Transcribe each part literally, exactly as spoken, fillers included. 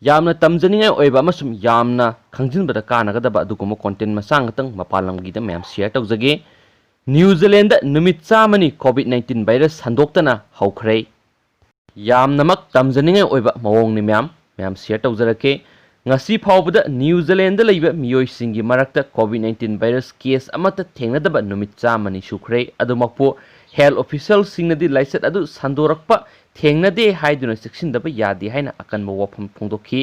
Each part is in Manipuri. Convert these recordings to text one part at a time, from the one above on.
ꯌꯥꯝꯅ ꯇꯝꯖꯅꯤꯡꯉꯥꯏ ꯑꯣꯏꯕ ꯑꯃꯁꯨꯡ ꯌꯥꯝꯅ ꯈꯪꯖꯤꯟꯕꯗ ꯀꯥꯟꯅꯒꯗꯕ ꯑꯗꯨꯒꯨꯝꯕ content ꯃꯆꯥ ꯉꯥꯛꯇꯪ ꯃꯄꯥꯟ ꯂꯝꯒꯤꯗ ꯃꯌꯥꯝ share ꯇꯧꯖꯒꯦ꯫ ꯅ꯭ꯌꯨ ꯖꯤꯂꯦꯟꯗ ꯅꯨꯃꯤꯠ ꯆꯥꯝꯃꯅꯤ COVID nineteen virus ꯁꯟꯗꯣꯛꯇꯅ ꯍꯧꯈ꯭ꯔꯦ꯫ ꯌꯥꯝꯅꯃꯛ ꯇꯝꯖꯅꯤꯡꯉꯥꯏ ꯑꯣꯏꯕ ꯃꯑꯣꯡꯅꯤ ꯃꯌꯥꯝ, ꯃꯌꯥꯝ share ꯇꯧꯖꯔꯛꯀꯦ꯫ ꯉꯁꯤ ꯐꯥꯎꯕꯗ ꯅ꯭ꯌꯨ ꯖꯤꯂꯦꯟꯗ ꯂꯩꯕ ꯃꯤꯑꯣꯏꯁꯤꯡꯒꯤ ꯃꯔꯛꯇ COVID nineteen virus case ꯑꯃꯠꯇ ꯊꯦꯡꯅꯗꯕ ꯅꯨꯃꯤꯠ ꯆꯥꯝꯃꯅꯤ ꯁꯨꯈ꯭ꯔꯦ꯫ ꯑꯗꯨꯃꯛꯄꯨ health officialꯁꯤꯡꯅꯗꯤ ꯂꯥꯏꯆꯠ ꯑꯗꯨ ꯁꯟꯗꯣꯔꯛꯄ ꯊꯦꯡꯅꯗꯦ ꯍꯥꯏꯗꯨꯅ ꯆꯦꯛꯁꯤꯟꯗꯕ ꯌꯥꯗꯦ ꯍꯥꯏꯅ ꯑꯀꯟꯕ ꯋꯥꯐꯝ ꯐꯣꯡꯗꯣꯛꯈꯤ꯫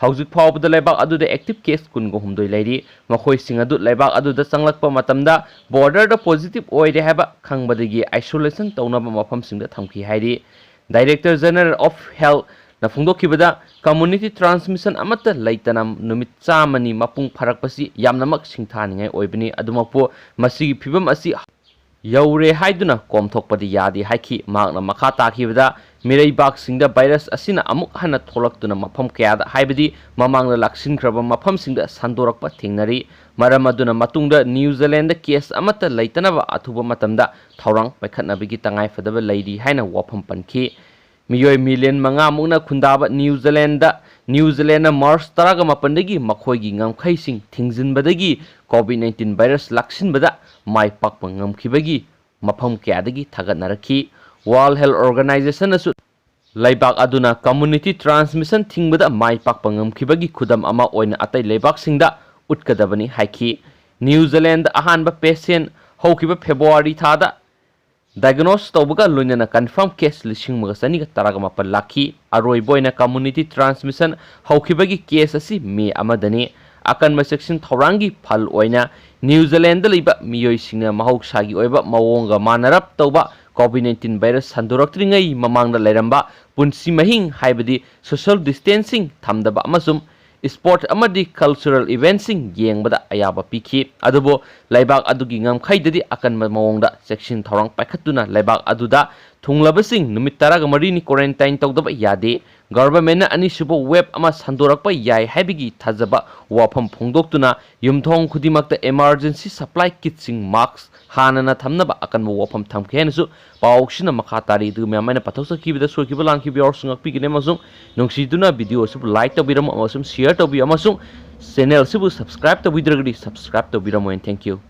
ꯍꯧꯖꯤꯛ ꯐꯥꯎꯕꯗ ꯂꯩꯕꯥꯛ ꯑꯗꯨꯗ active case ꯀꯨꯟꯒ ꯍꯨꯝꯗꯣꯏ ꯂꯩꯔꯤ꯫ ꯃꯈꯣꯏꯁꯤꯡ ꯑꯗꯨ ꯂꯩꯕꯥꯛ ꯑꯗꯨꯗ ꯆꯪꯂꯛꯄ ꯃꯇꯝꯗ borderꯗ positive ꯑꯣꯏꯔꯦ ꯍꯥꯏꯕ ꯈꯪꯕꯗꯒꯤ isolation ꯇꯧꯅꯕ ꯃꯐꯝꯁꯤꯡꯗ ꯊꯝꯈꯤ ꯍꯥꯏꯔꯤ꯫ Director General of Healthꯅ ꯐꯣꯡꯗꯣꯛꯈꯤꯕꯗ, community transmission ꯑꯃꯠꯇ ꯂꯩꯇꯅ ꯅꯨꯃꯤꯠ ꯆꯥꯝꯃꯅꯤ ꯃꯄꯨꯡ ꯐꯥꯔꯛꯄꯁꯤ ꯌꯥꯝꯅꯃꯛ ꯁꯤꯡꯊꯥꯅꯤꯡꯉꯥꯏ ꯑꯣꯏꯕꯅꯤ꯫ ꯑꯗꯨꯃꯛꯄꯨ ꯃꯁꯤꯒꯤ ꯐꯤꯕꯝ ꯑꯁꯤ ꯌꯧꯔꯦ ꯍꯥꯏꯗꯨꯅ ꯀꯣꯝꯊꯣꯛꯄꯗꯤ ꯌꯥꯗꯦ ꯍꯥꯏꯈꯤ꯫ ꯃꯍꯥꯛꯅ ꯃꯈꯥ ꯇꯥꯈꯤꯕꯗ, ꯃꯤꯔꯩꯕꯥꯛꯁꯤꯡꯗ virus ꯑꯁꯤꯅ ꯑꯃꯨꯛ ꯍꯟꯅ ꯊꯣꯛꯂꯛꯇꯨꯅ ꯃꯐꯝ ꯀꯌꯥꯗ, ꯍꯥꯏꯕꯗꯤ ꯃꯃꯥꯡꯗ ꯂꯥꯛꯁꯤꯟꯈ꯭ꯔꯕ ꯃꯐꯝꯁꯤꯡꯗ ꯁꯟꯗꯣꯔꯛꯄ ꯊꯦꯡꯅꯔꯤ꯫ ꯃꯔꯝ ꯑꯗꯨꯅ ꯃꯇꯨꯡꯗ ꯅ꯭ꯌꯨ ꯖꯤꯂꯦꯟꯗ case ꯑꯃꯠꯇ ꯂꯩꯇꯅꯕ ꯑꯊꯨꯕ ꯃꯇꯝꯗ ꯊꯧꯔꯥꯡ ꯄꯥꯏꯈꯠꯅꯕꯒꯤ ꯇꯉꯥꯏꯐꯗꯕ ꯂꯩꯔꯤ ꯍꯥꯏꯅ ꯋꯥꯐꯝ ꯄꯟꯈꯤ꯫ ꯃꯤꯑꯣꯏ million ꯃꯉꯥ ꯃꯨꯛꯅ ꯈꯨꯟꯗꯥꯕ New Zealand, New Zealand March ꯇꯔꯥꯒ ꯃꯥꯄꯟꯗꯒꯤ ꯃꯈꯣꯏꯒꯤ ꯉꯝꯈꯩꯁꯤꯡ ꯊꯤꯡꯖꯤꯟꯕꯗꯒꯤ COVID nineteen virus ꯂꯥꯛꯁꯤꯟꯕꯗ ꯃꯥꯏ ꯄꯥꯛꯄ ꯉꯝꯈꯤꯕꯒꯤ ꯃꯐꯝ ꯀꯌꯥꯗꯒꯤ ꯊꯥꯒꯠꯅꯔꯛꯈꯤ꯫ World Health Organizationꯅꯁꯨ ꯂꯩꯕꯥꯛ ꯑꯗꯨꯅ community transmission ꯊꯤꯡꯕꯗ ꯃꯥꯏ ꯄꯥꯛꯄ ꯉꯝꯈꯤꯕꯒꯤ ꯈꯨꯗꯝ ꯑꯃ ꯑꯣꯏꯅ ꯑꯇꯩ ꯂꯩꯕꯥꯛꯁꯤꯡꯗ ꯎꯠꯀꯗꯕꯅꯤ ꯍꯥꯏꯈꯤ꯫ ꯅ꯭ꯌꯨ ꯖꯤꯂꯦꯟꯗ ꯑꯍꯥꯟꯕ patient ꯍꯧꯈꯤꯕ February ꯊꯥꯗ diagnose ꯇꯧꯕꯒ ꯂꯣꯏꯅꯅ confirm case ꯂꯤꯁꯤꯡ ꯑꯃꯒ ꯆꯅꯤꯒ ꯇꯔꯥꯒ ꯃꯥꯄꯟ ꯂꯥꯛꯈꯤ꯫ ꯑꯔꯣꯏꯕ ꯑꯣꯏꯅ community transmission ꯍꯧꯈꯤꯕꯒꯤ case ꯑꯁꯤ May ꯑꯃꯗꯅꯤ꯫ ꯑꯀꯟꯕ ꯆꯦꯛꯁꯤꯟ ꯊꯧꯔꯥꯡꯒꯤ ꯐꯜ ꯑꯣꯏꯅ ꯅ꯭ꯌꯨ ꯖꯤꯂꯦꯟꯗ ꯂꯩꯕ ꯃꯤꯑꯣꯏꯁꯤꯡꯅ ꯃꯍꯧꯁꯥꯒꯤ ꯑꯣꯏꯕ ꯃꯑꯣꯡꯒ ꯃꯥꯟꯅꯔꯞ ꯇꯧꯕ COVID nineteen virus ꯁꯟꯗꯣꯔꯛꯇ꯭ꯔꯤꯉꯩ ꯃꯃꯥꯡꯗ ꯂꯩꯔꯝꯕ ꯄꯨꯟꯁꯤ ꯃꯍꯤꯡ, ꯍꯥꯏꯕꯗꯤ social distancing ꯊꯝꯗꯕ ꯑꯃꯁꯨꯡ sport ꯑꯃꯗꯤ cultural eventꯁꯤꯡ ꯌꯦꯡꯕꯗ ꯑꯌꯥꯕ ꯄꯤꯈꯤ꯫ ꯑꯗꯨꯕꯨ ꯂꯩꯕꯥꯛ ꯑꯗꯨꯒꯤ ꯉꯝꯈꯩꯗꯗꯤ ꯑꯀꯟꯕ ꯃꯑꯣꯡꯗ ꯆꯦꯛꯁꯤꯟ ꯊꯧꯔꯥꯡ ꯄꯥꯏꯈꯠꯇꯨꯅ ꯂꯩꯕꯥꯛ ꯑꯗꯨꯗ ꯊꯨꯡꯂꯕꯁꯤꯡ ꯅꯨꯃꯤꯠ ꯇꯔꯥꯒ ꯃꯔꯤꯅꯤ quarantine ꯇꯧꯗꯕ ꯌꯥꯗꯦ꯫ Governmentꯅ ꯑꯅꯤꯁꯨꯕ wave ꯑꯃ ꯁꯟꯗꯣꯔꯛꯄ ꯌꯥꯏ ꯍꯥꯏꯕꯒꯤ ꯊꯥꯖꯕ ꯋꯥꯐꯝ ꯐꯣꯡꯗꯣꯛꯇꯨꯅ ꯌꯨꯝꯊꯣꯡ ꯈꯨꯗꯤꯡꯃꯛꯇ emergency supply kitꯁꯤꯡ, mask ꯍꯥꯟꯅꯅ ꯊꯝꯅꯕ ꯑꯀꯟꯕ ꯋꯥꯐꯝ ꯊꯝꯈꯤ ꯍꯥꯏꯅꯁꯨ ꯄꯥꯎꯁꯤꯅ ꯃꯈꯥ ꯇꯥꯔꯤ꯫ ꯑꯗꯨꯒ ꯃꯌꯥꯝ ꯑꯩꯅ ꯄꯥꯊꯣꯛꯆꯈꯤꯕꯗ ꯁꯣꯏꯈꯤꯕ ꯂꯥꯟꯈꯤꯕ ꯌꯥꯎꯔꯁꯨ ꯉꯥꯛꯄꯤꯒꯅꯤ ꯑꯃꯁꯨꯡ ꯅꯨꯡꯁꯤꯗꯨꯅ video ꯑꯁꯤꯕꯨ like ꯇꯧꯕꯤꯔꯝꯃꯨ ꯑꯃꯁꯨꯡ share ꯇꯧꯕꯤꯌꯨ ꯑꯃꯁꯨꯡ channelꯁꯤꯕꯨ subscribe ꯇꯧꯕꯤꯗ꯭ꯔꯒꯗꯤ subscribe ꯇꯧꯕꯤꯔꯝꯃꯣ꯫ And thank you꯫